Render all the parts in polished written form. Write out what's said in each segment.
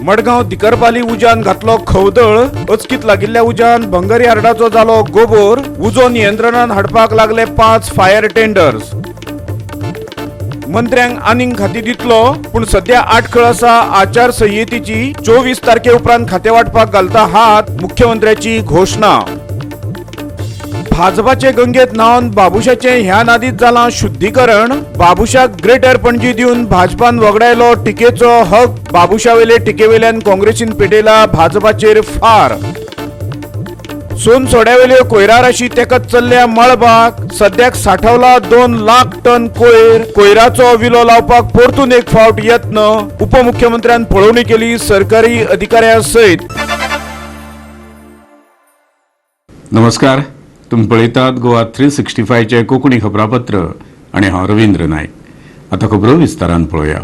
मडगांव दिकरपाली उज्यान घातलो खवदळ. अचकीत लागिल्ल्या उज्यान भंगर यार्डाचो जालो गोबोर. उजो नियंत्रणात हाडपाक लागले 5 फायर टेंडर्स. मंत्र्यांक आनीक खाती दितलो, पूण सध्या आटखळ आसा आचारसंहितेची. 24 तारखे उपरांत खाते वाटपाक घालता हात, मुख्यमंत्र्याची घोशणा. भाजपाचे गंगेत न्हावन बाबुशाचें ह्या नादीत जालां शुद्धीकरण. बाबुशाक ग्रेटर पणजी दिवन भाजपान वगडायलो टिकेचो हक. बाबुशावेले टिकेवेल्यान काँग्रेसीन पेटयला भाजपाचेर फार. सोनसोड्यावेल्यो कोयरा राशी तेकत चल्ल्या मळबाक. सद्याक साठवला 2 लाख टन कोयर. कोयराचो विलो लावपाक परतून एक फावट यत्न. उपमुख्यमंत्र्यान पळोवणी केली सरकारी अधिकाऱ्यां सयत. नमस्कार, तुमी पळयतात गोवा 365चें कोंकणी खबरापत्र आनी हांव रवींद्र नायक. आतां खबरो विस्तारान पळोवया.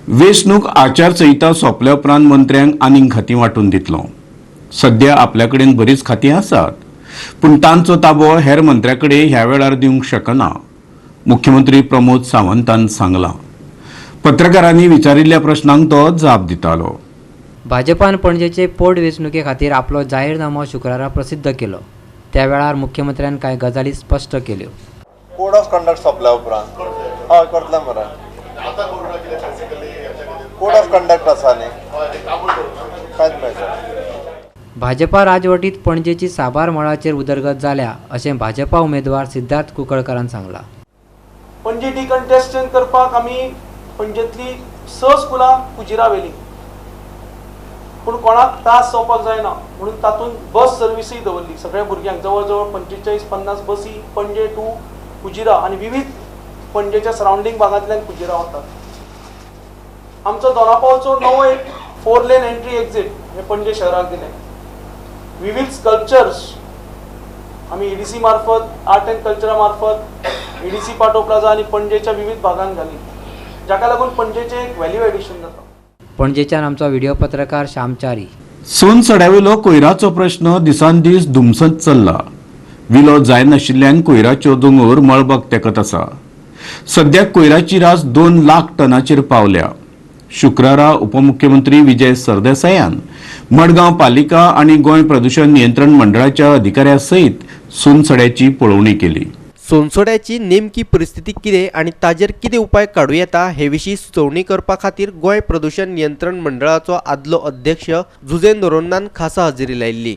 वेंचणूक आचारसंहिता सोंपल्या उपरांत मंत्र्यांक आनीक खातीं वांटून दितलो. सद्या आपल्या कडेन बरीच खातीं आसात, पूण तांचो ताबो हेर मंत्र्या कडेन ह्या वेळार दिवंक शकना, मुख्यमंत्री प्रमोद सावंतान सांगलां. पत्रकारांनी विचारिल्ल्या प्रश्नांक तो जाप दितालो. भाजपान पणजेचे पोटवेंचणुके खातीर आपलो जाहीरनामो शुक्रारा प्रसिद्ध केलो. त्या वेळार मुख्यमंत्र्यान कांय गजाली स्पश्ट केल्यो. कोड ऑफ कंडक्ट सोंपल्या उपरांत हय करतले मरे. कोड ऑफ कंडक्ट आसा न्ही, कांयच मेळटा. भाजपा राजवटीत पणजेची साबार मळाचेर उदरगत जाल्या अशें भाजपा उमेदवार सिद्धार्थ कुंकळकारान सांगलां. पणजे डिकंजेशन करपाक आमी पणजेंतली 6 स्कुलां कुजिरा व्हेली, पूण कोणाक त्रास जावपाक जायना म्हणून तातूंत बस सर्विसूय दवरली. सगळ्या भुरग्यांक जवळ जवळ 45-50 बसी पणजे टू कुजिरा आनी विविध पणजेच्या सरावंडींग भागांतल्यान कुजिरा वतात. आमचो दोनापावलचो नवो एक 4 लेन एंट्री एक्झीट हे पणजे शहराक दिलें. विविध स्कल्पचर्स आमी ईडीसी मार्फत, आर्ट अँड कल्चरा मार्फत ईडीसी पाटो प्लाझा आनी पणजेच्या विविध भागांत घाली, जाका लागून पणजेचें एक व्हॅल्यू एडिशन जाता. पणजेच्यान आमचो व्हिडिओ पत्रकार श्यामचारी. सोनसड्यावेलो कोयराचो प्रश्न दिसान दीस धुमसत चल्ला. विलो जायनाशिल्ल्यान कोयराच्यो दोंगर मळबाक तेकत आसा. सद्याक कोयराची रास 2 लाख टनाचेर पावल्या. शुक्रारा उपमुख्यमंत्री विजय सरदेसायान मडगांव पालिका आनी गोंय प्रदूषण नियंत्रण मंडळाच्या अधिकाऱ्या सयत सोनसड्याची पळोवणी केली. सोनसोड्याची नेमकी परिस्थिती कितें आनी ताजेर कितें उपाय काडूं येता हे विशीं सुचोवणी करपा खातीर गोंय प्रदूषण नियंत्रण मंडळाचो आदलो अध्यक्ष जुझे नोरोन्नान खासा हजेरी लायिल्ली.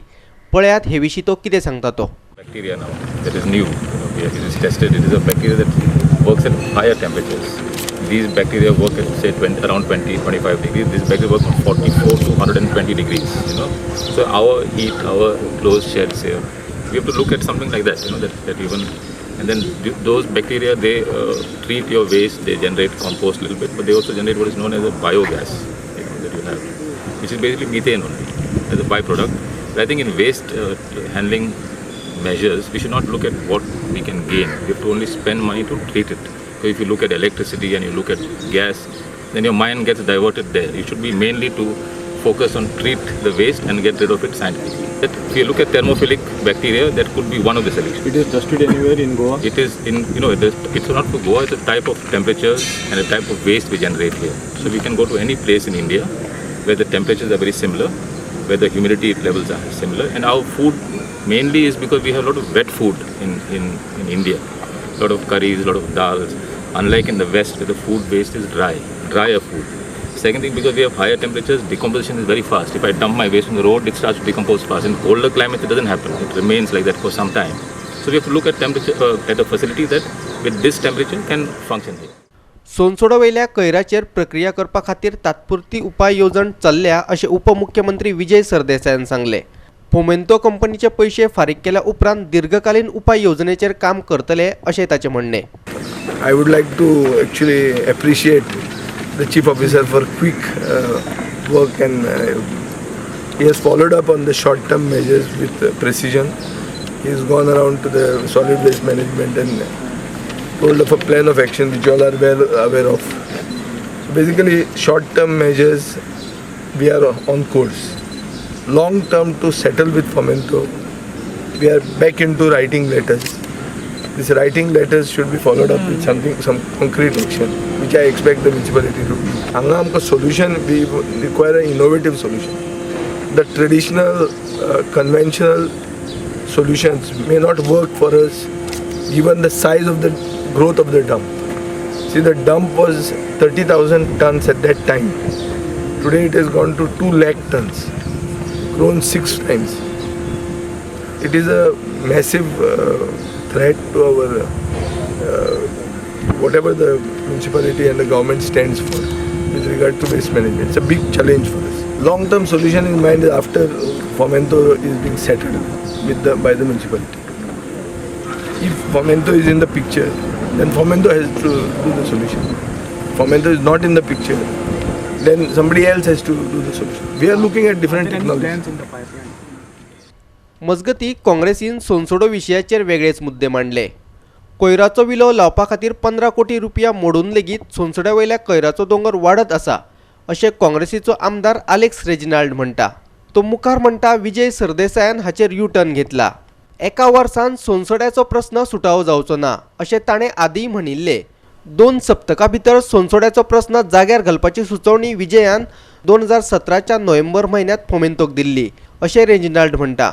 पळयात हे विशीं तो कितें सांगता तो. Bacteria now that is new. It is tested. It is a bacteria that works at higher temperatures. These bacteria work at, say, 20, around 20, 25 degrees. This bacteria works from 44 to 120 degrees. So our heat, our closed sheds here, we have to look at something like that. That even, and then those bacteria, they treat your waste. They generate compost a little bit, but they also generate what is known as a biogas. That you have, which is basically methane only as a byproduct. But I think in waste handling measures, we should not look at what we can gain. We have to only spend money to treat it. So if you look at electricity and you look at gas, then your mind gets diverted there. You should be mainly to focus on treat the waste and get rid of it scientifically. That if you look at thermophilic bacteria, that could be one of the solutions. It is tested anywhere in Goa? It is in, you know, it is, it's not for Goa, it's a type of temperatures and a type of waste we generate here. So we can go to any place in India where the temperatures are very similar, where the humidity levels are similar, and our food mainly is because we have a lot of wet food in India. A lot of curries, a lot of dals, unlike in the West where the food waste is dry, drier food. Second thing, because we have higher temperatures, decomposition is very fast. If I dump my waste on the road, it starts to decompose fast. In colder climates, it doesn't happen. It remains like that for some time. So we have to look at temperature, at a facility that with this temperature can function here. Sonsodo वयल्या कयराचेर प्रक्रिया करपा खातीर तात्पुरती उपाय येवजण चल्ल्या अशें उपमुख्यमंत्री विजय सरदेसायान सांगलें. फोमेंतो कंपनीचे पयशे फारीक केल्या उपरांत दीर्घकालीन उपाय येवजणेचेर काम करतले अशें ताचें म्हणणें. I would like to actually appreciate the chief officer for quick work, and he has followed up on the short-term measures with precision. He has gone around to the solid waste management and told of a plan of action which you all are well aware of. So basically, short-term measures, we are on course. Long term, to settle with Fomento, we are back into writing letters. This writing letters should be followed up with something, some concrete action, which I expect the municipality to do. हांगा आमकां solution, we require an innovative solution. The traditional, conventional solutions may not work for us given the size of the growth of the dump. See, the dump was 30,000 tons at that time. Today it has gone to 2 lakh tons, grown 6 times. It is a massive threat to our whatever the municipality and the government stands for with regard to waste management. It's a big challenge for us. Long-term solution in mind is after Fomento is being settled with the by the municipality. If Fomento is in the picture, then Fomento has to do the solution. Fomento is not in the picture, then somebody else has to do the solution. We are looking at different technologies. मजगती काँग्रेसीन सोनसोडो विशयाचेर वेगळेच मुद्दे मांडले. कोयराचो विलो लावपा खातीर 15 कोटी रुपया मोडून लेगीत सोनसोड्या वयल्या कोयराचो दोंगर वाडत आसा अशें काँग्रेसीचो आमदार आलेक्स रेजिनाल्ड म्हणटा. तो मुखार म्हणटा विजय सरदेसायान हाचेर यू टर्न घेतला. एका वर्सान सोनसोड्याचो प्रस्न सुटावो जावचो ना अशें ताणें आदीं म्हणिल्लें. 2 सप्तकां भितर सोनसोड्याचो प्रस्न जाग्यार घालपाची सुचोवणी विजयान 2017च्या नोव्हेंबर म्हयन्यांत फोमेंतोक दिल्ली अशें रेजिनाल्ड म्हणटा.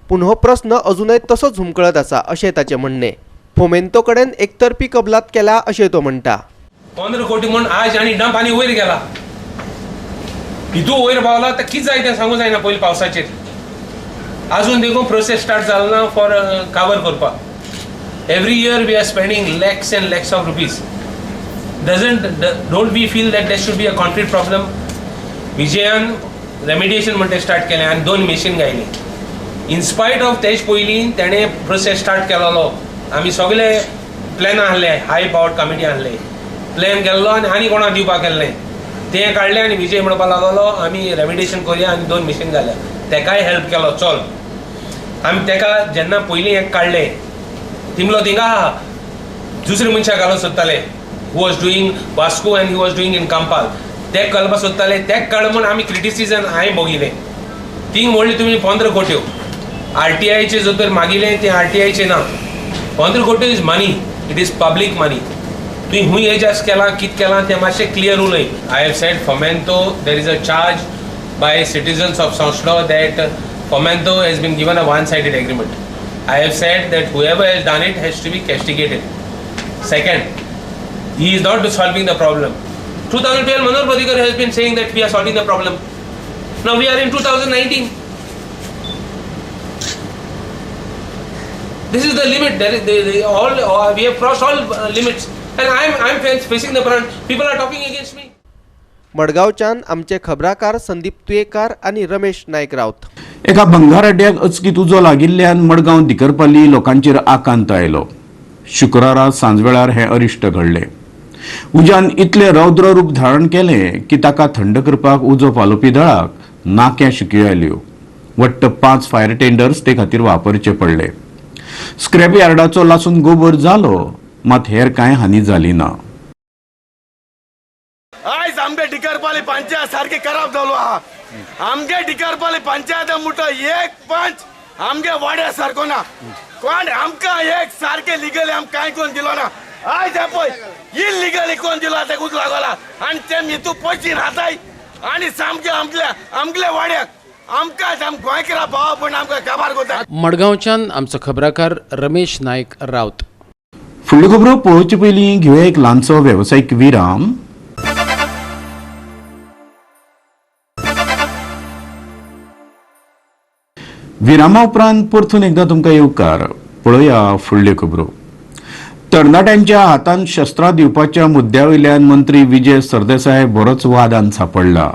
पूण हो प्रस्न अजूनय तसोच हुमकळत आसा अशें ताचें म्हणणें. फोमेंतो कडेन एकतर्फी कबलात केला अशें तो म्हणटा. 15 कोटी म्हूण आज आनी डंप आनी वयर गेला, हितू वयर पावला तर कितें जाय तें सांगू जायना. पयलीं पावसाचेर अजून देखून प्रोसेस स्टार्ट जालो ना फॉर कावर करपाक. Every year we are spending lakhs and lakhs of rupees. Don't we feel that there should be a concrete problem? Vijayan remediation म्हणटे स्टार्ट केलें आनी 2 मशीन घायली. इन स्पायट ऑफ तेज पयलीं तेणें प्रोसेस स्टार्ट केलोलो. आमी सगळे प्लॅन आहले, हाय पावर्ड कमिटी आहले, प्लॅन केल्लो आनी आनी कोणाक दिवपाक केल्लें तें काडलें आनी विजय म्हणपाक लागलो आमी रेमिडिएशन करुया आनी 2 मशीन घाल्या. तेकाय हेल्प केलो. चल आमी तेका जेन्ना पयलीं एक काडलें तिमलो थिंगा आहा दुसरे मनशाक घालूंक सोदताले who was doing Vasco and he was doing in Campal. तेक घालपाक सोदताले, तेक काड म्हूण आमी क्रिटिसिजम हांवें भोगिलें. थिंग म्हणलें तुमी 15 कोट्यो आरटीआयचे जर तर मागिलें तें आरटीआयचें ना. 15 कोटी is money, it is public money. तुवें खूंय एडजस्ट केलां कितें केलां तें मातशें क्लियर उलय. I have said Fomento there is a charge by citizens of Sansada that Fomento has been given a one sided agreement. I have said that whoever has done it has to be castigated. Second, he is not solving the problem. 2012 Manohar Parrikar has been saying that we are solving the problem. Now we are in 2019. This is the limit. There is, all we have crossed all limits, and I am facing the brunt. People are talking against me. मडगांवच्यान आमचे खबराकार संदीप तुयेकार आनी रमेश नायक राऊत. एका भंगार अड्ड्याक अचकीत उजो लागिल्ल्यान मडगांव दिकरपाली लोकांचेर आकांत आयलो. शुक्रारा सांजवेळार हें अरिश्ट घडलें. उज्यान इतलें रौद्र रूप धारण केलें की ताका थंड करपाक उजो पालोवपी दळाक नाक्या शिकयो आयल्यो. वट्ट 5 फायर टेंडर्स ते खातीर वापरचे पडले. स्क्रॅप यार्डाचो लासून गोबर जालो, मात हेर कांय हानी जाली ना. आयज आमगे डिकरपाली पंचायत सारकी खराब जालो आहा. आमगे डिकरपाली पंचायत म्हणटा एक पंच आमगे वाड्या सारको ना. कोण आमकां एक सारके लिगली आमकां कांय कोण दिलो ना. आयज पळय इलिगली कोण दिलो तेकूच लागला आनी ते हितू पयशे राताय आनी सामके आमल्या आमगल्या वाड्याक आमकां गोंयकारा भाव पण आमकां काबार करता. मडगांवच्यान आमचो खबराकार रमेश नायक राऊत. फुडल्यो खबरो पळोवचे पयलीं घेवया एक ल्हानसो वेवसायीक विराम. विरामा उपरांत परतून एकदां तुमकां येवकार. पळोवया फुडल्यो खबरो. तरणाट्यांच्या हातान शस्त्रां दिवपाच्या मुद्द्या वयल्यान मंत्री विजय सरदेसाय बरोच वादान सांपडला.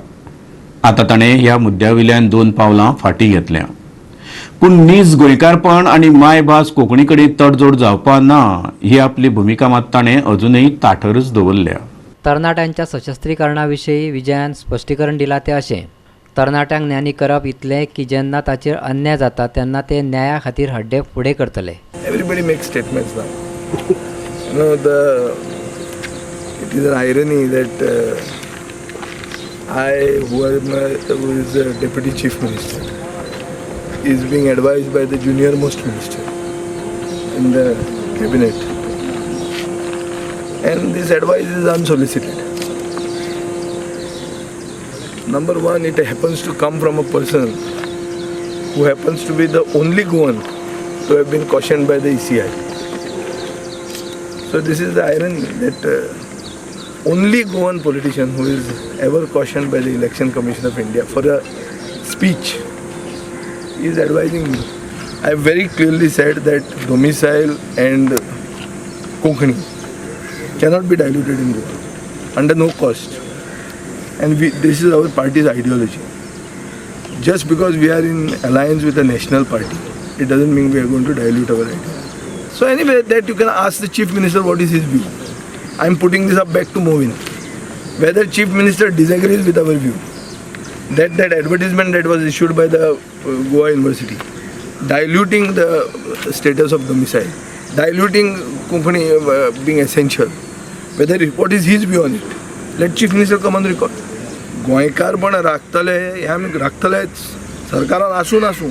आतां ताणें ह्या मुद्द्या वयल्यान 2 पावलां फाटीं घेतल्या. पूण नीज गोंयकारपण आनी मायभास कोंकणी कडेन तडजोड जावपा ना ही आपली भुमिका मात ताणें अजुनूय ताठरच दवरल्या. तरणाट्यांच्या सशस्त्रीकरणा विशीं विजयान स्पश्टीकरण दिलां तें अशें: तरणाट्यांक ज्ञानी करप इतलें की जेन्ना ताचेर अन्याय जाता तेन्ना ते न्याया खातीर हड्डे फुडें करतले. Everybody makes statements now. You know, it is an irony that I, who is the deputy chief minister, is being advised by the junior most minister in the cabinet, and this advice is unsolicited. Number one, it happens to come from a person who happens to be the only Goan to have been cautioned by the ECI. So this is the irony that only Goan politician who is ever cautioned by the Election Commission of India for a speech is advising me. I have very clearly said that domicile and Konkani cannot be diluted in Goa under no cost. And this is our party's ideology. Just because we are in alliance with a national party, it doesn't mean we are going to dilute our ideology. So anyway, that you can ask the Chief Minister what is his view. I am putting this up back to Movin. Whether Chief Minister disagrees with our view, that advertisement that was issued by the Goa University, diluting the status of domicile, diluting Konkani being essential, whether what is his view on it? Let Chief Minister come on record. गोंयकारपण राखतले हें आमी राखतलेच, सरकारान आसूं नासूं,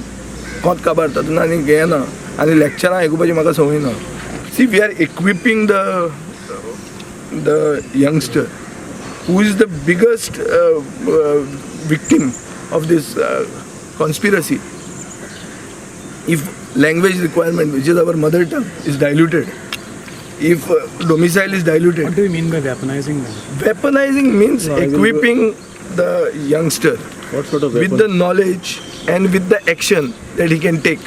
कोत काबार तातूंत आनी हें ना, आनी लॅक्चरां आयकुपाची म्हाका संवय ना. See, we are equipping the youngster who is the biggest victim of this conspiracy. If language requirement, which is our mother tongue, is diluted, if domicile is diluted. What do you mean by weaponizing them? Weaponizing means equipping the youngster what sort of with the knowledge and with the action that he can take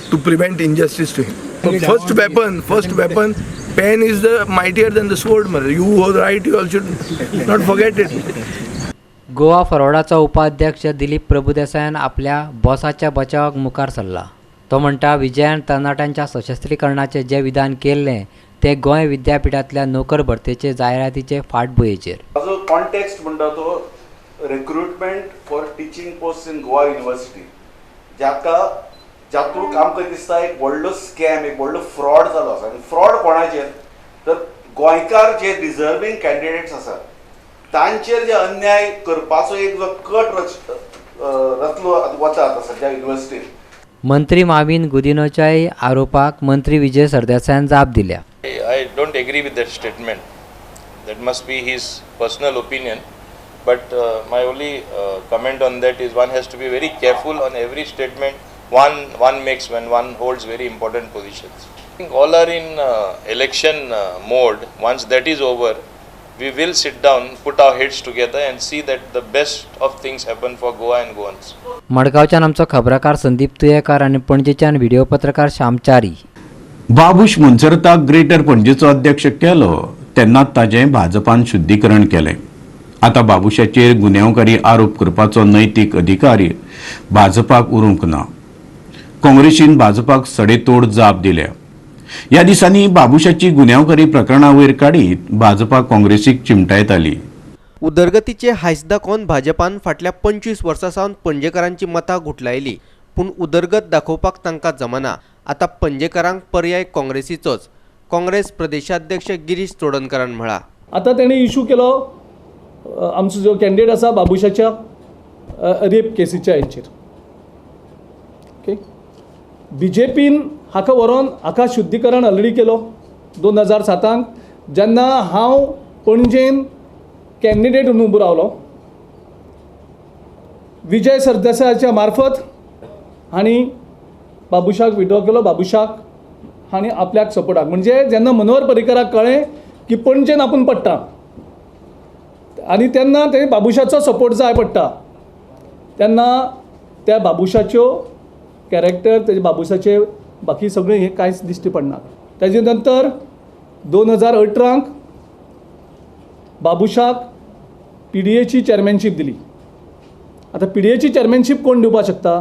to prevent injustice to him. First weapon, pen is the mightier than the sword. You who write, you all should not forget it. Goa फॉरवर्डाचो उपाध्यक्ष दिलीप प्रभुदेसायान आपल्या बॉसाच्या बचावाक मुखार सरला. तो म्हणटा, विजयान तरणाट्यांच्या सशस्त्रीकरणाचें जें विधान केल्लें तें गोंय विद्यापिठांतल्या नोकर भरतेचे जायरातीचे फाटभुंयेचेर. ताजो कॉन्टेक्स्ट म्हणटा तो recruitment for teaching post in Goa University, जाका जातूंत आमकां दिसता एक व्हडलो स्कॅम, एक व्हडलो फ्रॉड जालो आसा. आनी फ्रॉड कोणाचेर तर गोंयकार जे डिजर्वींग कॅन्डिडेट्स आसात तांचेर जे अन्याय करपाचो एक जो कट रचलो वता आतां सद्या युनिवर्सिटीन. मंत्री माविन गुदिनोच्याय आरोपाक मंत्री विजय सरदेसायान जाप दिल्या. I don't agree with that statement. That must be his personal opinion. But my only comment on that is one has to be very careful on every statement one makes when one holds very important positions. I think all are in election mode. Once that is over, we will sit down, put our heads together and see that the best of things happen for Goa and Goans. मडगांवच्यान आमचो खबराकार संदीप तुयेकार आनी पणजेच्यान video पत्रकार श्यामचारी. Babush मोन्सेराताक greater पणजेचो अध्यक्ष केलो तेन्ना ताजें भाजपान शुद्धीकरण केलें. आतां बाबूशाचेर गुन्यांवकारी आरोप करपाचो नैतीक अधिकार भाजपाक उरूंक ना. काँग्रेसीन भाजपाक सडेतोड जाप दिल्या. ह्या दिसांनी बाबूशाची गुन्यांवकारी प्रकरणां वयर काडीत भाजपा काँग्रेसीक चिमटायताली. उदरगतीचे हायस दाखोवन भाजपान फाटल्या 25 वर्सां सावन पणजेकारांची मतां गुठलायली, पूण उदरगत दाखोवपाक तांकां जमना. आतां पणजेकारांक पर्याय काँग्रेसीचोच. काँग्रेस प्रदेशाध्यक्ष गिरीश चोडणकारान म्हळां, आतां तेणी इशू केलो आमचो जो कॅन्डिडेट आसा बाबूशाच्या रेप केसीच्या हेचेर. ओके, बीजेपीन हाका व्हरोन हाका शुद्धीकरण ऑलरेडी केलो 2007 जेन्ना हांव पणजेन कॅन्डिडेट म्हणून उबो रावलो. विजय सरदेसायाच्या मार्फत हांणी बाबूशाक विड्रॉ केलो. बाबूशाक हांणी आपल्याक सपोर्टाक, म्हणजे जेन्ना मनोहर पर्रीकराक कळ्ळें की पणजेन आपूण पडटा आनी तेन्ना ते बाबूशाचो सपोर्ट जाय पडटा, तेन्ना त्या बाबूशाच्यो कॅरेक्टर, तेजे बाबूशाचे बाकी सगळें हें कांयच दिश्टी पडना. ताजे नंतर 2018 बाबूशाक PDAची चॅरमॅनशीप दिली. आतां PDAची चॅरमॅनशीप कोण दिवपाक शकता?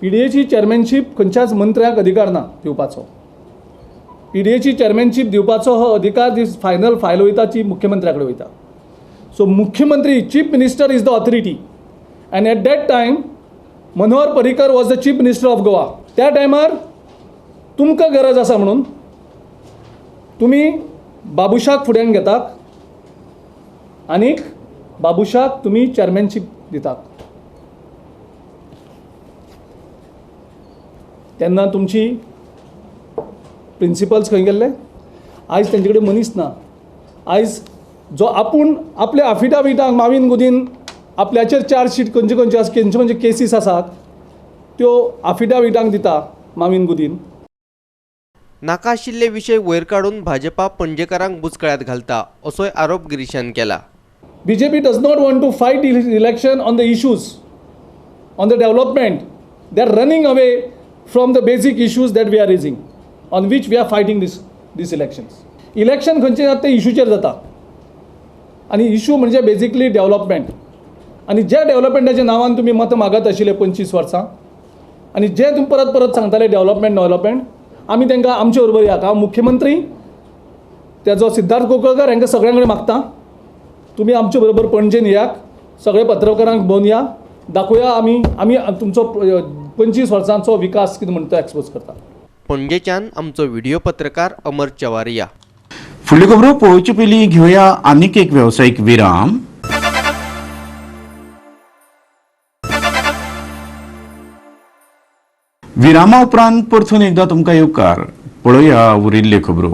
PDAची चॅरमॅनशीप खंयच्याच मंत्र्याक अधिकार ना दिवपाचो. PDAची चॅरमॅनशीप दिवपाचो हो अधिकार जी फायनल फायल वयता ती मुख्यमंत्र्या कडेन वयता. सो मुख्यमंत्री, chief minister is the authority, and at that time Manohar Parrikar was the chief minister of Goa. त्या टायमार तुमकां गरज आसा म्हणून तुमी बाबूशाक फुड्यान घेतात आनीक बाबूशाक तुमी चॅरमॅनशीप दितात. तेन्ना तुमची प्रिंसिपल्स खंय गेल्ले? आयज तेंचे कडेन मनीस ना. आयज जो आपूण आपल्या अफिडाविटांक मावीन गुदीन आपल्याचेर चार्जशीट खंयचे खंयचे आसा, खंयचे खंयचे केसीस आसात त्यो अफिडाविटांक दिता मावीन गुदीन. नाका आशिल्ले विशय वयर काडून भाजपा पणजेकारांक बुचकळ्यांत घालता असोय आरोप गिरीशान केला. BJP does not want to fight election on the issues, on the development. They are running away from the basic issues that we are raising, on which we are fighting this elections. Election खंयचे जाता ते इशूचेर जाता आनी issue म्हणजे basically development. आनी ज्या डेव्हलपमेंटाच्या नांवान तुमी मतां मागत आशिल्ले 25 वर्सां आनी जे तुमी परत परत सांगताले डेव्हलपमेंट डेव्हलपमेंट, आमी तांकां आमचे बरोबर या. हांव मुख्यमंत्री तेजो सिद्धार्थ कुंकळकर हांकां सगळ्यां कडेन मागता, तुमी आमचे बरोबर पणजेन येयात, सगळे पत्रकारांक भोवन या, दाखोवया आमी आमी तुमचो 25 वर्सांचो विकास कितें म्हणटा तो एक्सपोज करता. पणजेच्यान आमचो व्हिडिओ पत्रकार अमर चवारिया. फुडल्यो खबरो पळोवचे पयलीं घेवया आनीक एक वेवसायीक विराम. विरामा उपरांत परतून एकदा तुमकां येवकार. पळोवया उरिल्ल्यो खबरो.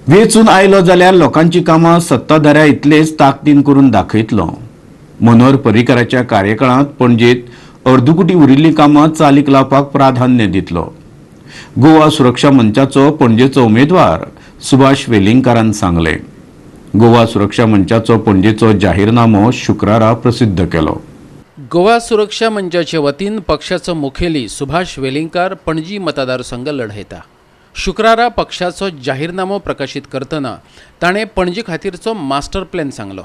वेंचून आयलो जाल्यार लोकांची कामां सत्ताधाऱ्या इतलेच ताकदीन करून दाखयतलो. मनोहर पर्रीकराच्या कार्यकाळांत पणजेत अर्दकुटी उरिल्लीं कामां चालीक लावपाक प्राधान्य दितलो. गोवा सुरक्षा मंचाचो पणजेचो उमेदवार सुभाष वेलिंगकारान सांगलें. गोवा सुरक्षा मंचाचो पणजेचो जाहीरनामो शुक्रारा प्रसिद्ध केलो. गोवा सुरक्षा मंचाचे वतीन पक्षाचो मुखेली सुभाष वेलिंगकार पणजी मतदारसंघ लढयता. शुक्रारा पक्षाचो जाहीरनामो प्रकाशीत करतना ताणें पणजे खातीरचो मास्टर प्लॅन सांगलो.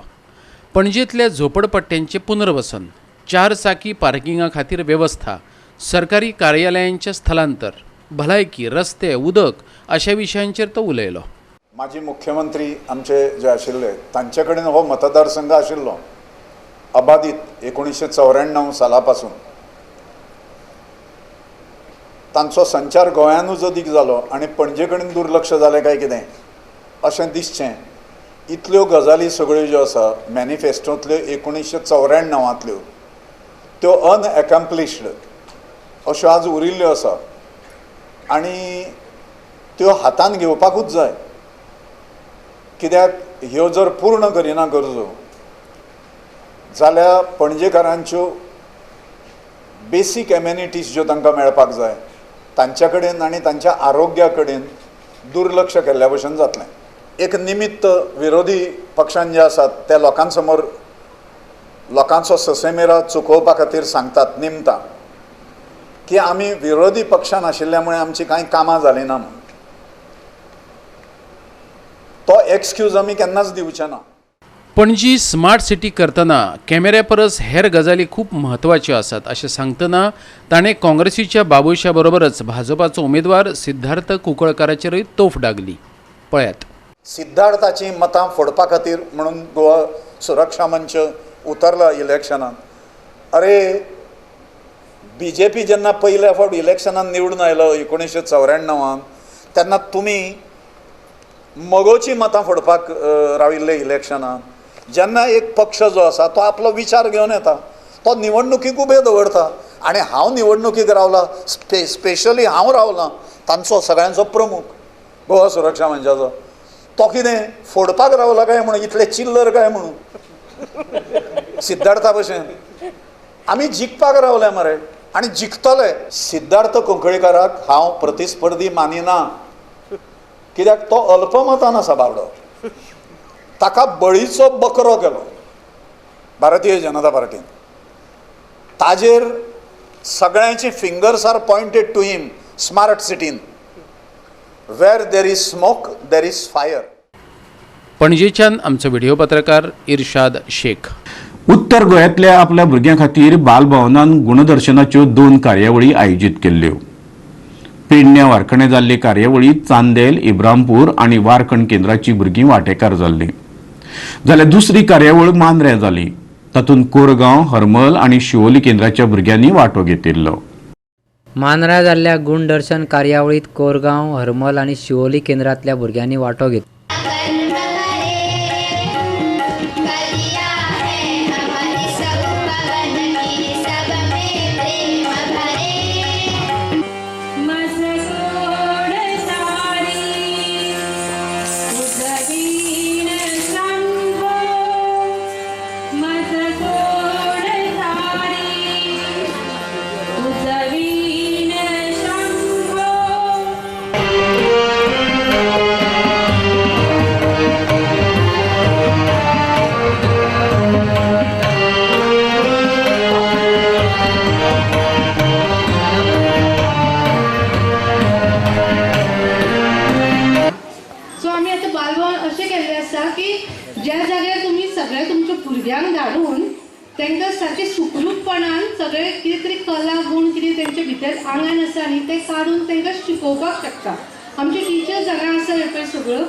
पणजेंतल्या झोपडपट्ट्यांचें पुनर्वसन, 4 चाकी पार्किंगा खातीर वेवस्था, सरकारी कार्यालयांचें स्थलांतर, भलायकी, रस्ते, उदक अशा विशयांचेर तो उलयलो. माजी मुख्यमंत्री आमचे जे आशिल्ले तांचे कडेन हो मतदारसंघ आशिल्लो अबाधित 1994 साला पासून. तांचो संचार गोंयानूच अदीक जालो आनी पणजे कडेन दुर्लक्ष जालें काय कितें अशें दिसचें. इतल्यो गजाली सगळ्यो ज्यो आसा मॅनिफेस्टोंतल्यो 1994 त्यो अनएकम्प्लिश्ड अश्यो आज उरिल्ल्यो आसा आनी त्यो हातान घेवपाकूच जाय. कित्याक ह्यो जर पूर्ण करिना गरजो जाल्यार पणजेकारांच्यो बेसीक एमेनिटीज ज्यो तांकां मेळपाक जाय तांच्या कडेन आनी तांच्या आरोग्या कडेन दुर्लक्ष केल्ल्या भशेन जातलें. एक निमित्त विरोधी पक्षान जे आसात ते लोकांसमोर लोकांचो ससेमेरा चुकोवपा खातीर सांगतात निमतां की आमी विरोधी पक्षान आशिल्ल्या मुळे आमची कांय कामां जालीं ना म्हणून. तो एक्सक्यूज आमी केन्नाच दिवचे ना. पणजी स्मार्ट सिटी करतना कॅमेऱ्या परस हेर गजाली खूब म्हत्वाच्यो आसात अशें सांगतना ताणें काँग्रेसीच्या बाबुशा बरोबरच भाजपाचो उमेदवार सिद्धार्थ कुंकळकाराचेरूय तोफ डागली. पळयात. सिद्धार्थाची मतां फोडपा खातीर म्हणून गोवा सुरक्षा मंच उतरला इलेक्शनान. अरे बीजेपी जेन्ना पयल्या फावट इलेक्शनान निवडून आयलो 1994 तेन्ना तुमी मगोची मतां फोडपाक राविल्ले इलेक्शनान. जेन्ना एक पक्ष जो आसा तो आपलो विचार घेवन येता, तो निवडणुकीक उबे दवरता आनी हांव निवडणुकीक रावला, स्पेशली हांव रावला तांचो सगळ्यांचो प्रमुख गोवा सुरक्षा मंचाचो, तो कितें फोडपाक रावला काय म्हणून इतले चिल्लर काय म्हणून सिद्धार्था भशेन आमी जिखपाक रावले मरे आनी जिखतले. सिद्धार्थ कुंकळीकाराक हांव प्रतिस्पर्धी मानिना कित्याक तो अल्पमतान आसा बाबडो, ताका बळीचो बकरो केलो भारतीय जनता पार्टीन. ताजेर सगळ्यांची fingers are pointed to him. Smart सिटीन where there is smoke there is fire. पणजेच्यान आमचो व्हिडिओ पत्रकार इर्शाद शेख. उत्तर गोंयांतल्या आपल्या भुरग्यां खातीर बालभवनान गुणदर्शनाच्यो 2 कार्यावळी आयोजीत केल्ल्यो. पेडण्या वारखणे जाल्ले कार्यावळीत चांदेल, इब्रामपूर आनी वारखण केंद्राची भुरगीं वांटेकार जाल्लीं. जाल्यार दुसरी कार्यावळ मांद्र्यां जाली. तातूंत कोरगांव, हरमल आनी शिवोली केंद्राच्या भुरग्यांनी वांटो घेतिल्लो. मांद्र्यां जाल्ल्या गुणदर्शन कार्यावळीत कोरगांव, हरमल आनी शिवोली केंद्रांतल्या भुरग्यांनी वांटो घेतलो. सगळे कितें तरी कला गूण कितें तेंचे भितर आंगान आसा न्ही ते काडून तांकां शिकोवपाक शकता. आमचे टिचर्स हांगा आसा पळय सगळ्यो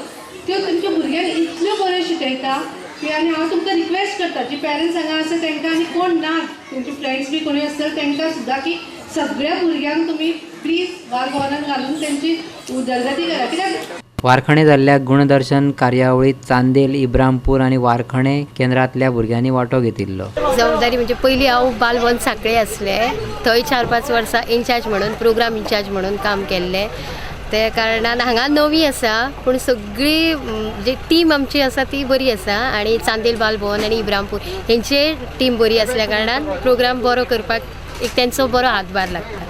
त्यो तुमच्या भुरग्यांक इतल्यो बऱ्यो शिकयता की आनी हांव तुमकां रिक्वेस्ट करता जी पेरंट्स हांगा आसा तांकां आनी कोण ना तुमचे फ्रेंड्स बी कोणी आसतले तांकां सुद्दां की सगळ्या भुरग्यांक तुमी प्लीज बाल भवनान घालून तेंची उदरगती करा. कित्याक वारखणे जाल्ल्या गुणदर्शन कार्यावळीत चांदेल, इब्रामपूर आनी वारखणे केंद्रांतल्या भुरग्यांनी वांटो घेतिल्लो. जबाबदारी म्हणजे पयलीं हांव बालवन सांखळे आसलें, थंय 4-5 वर्सां इन्चार्ज म्हणून प्रोग्राम इन्चार्ज म्हणून काम केल्लें. त्या कारणान हांगा नवी आसा पूण सगळी जी टीम आमची आसा ती बरी आसा आनी चांदेल बालभवन आनी इब्रामपूर हेंचे टीम बरी आसल्या कारणान प्रोग्राम बरो करपाक एक तेंचो बरो हातभार लागता.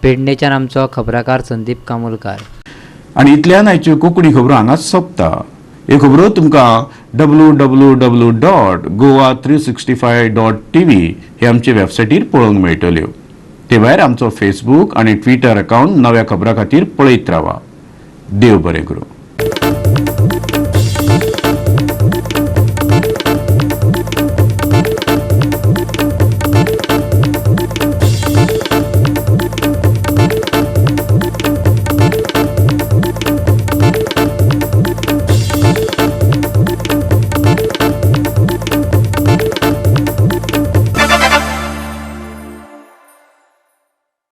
पेडणेच्यान आमचो खबराकार संदीप कामोलकार. आनी इतल्यान आयच्यो कोंकणी खबरो हांगाच सोंपता. ह्यो खबरो तुमकां www.goa365.tv हे आमचे वेबसायटीर पळोवंक मेळटल्यो. ते भायर आमचो फेसबूक आनी ट्विटर अकावंट नव्या खबरां खातीर पळयत रावा. देव बरें करूं.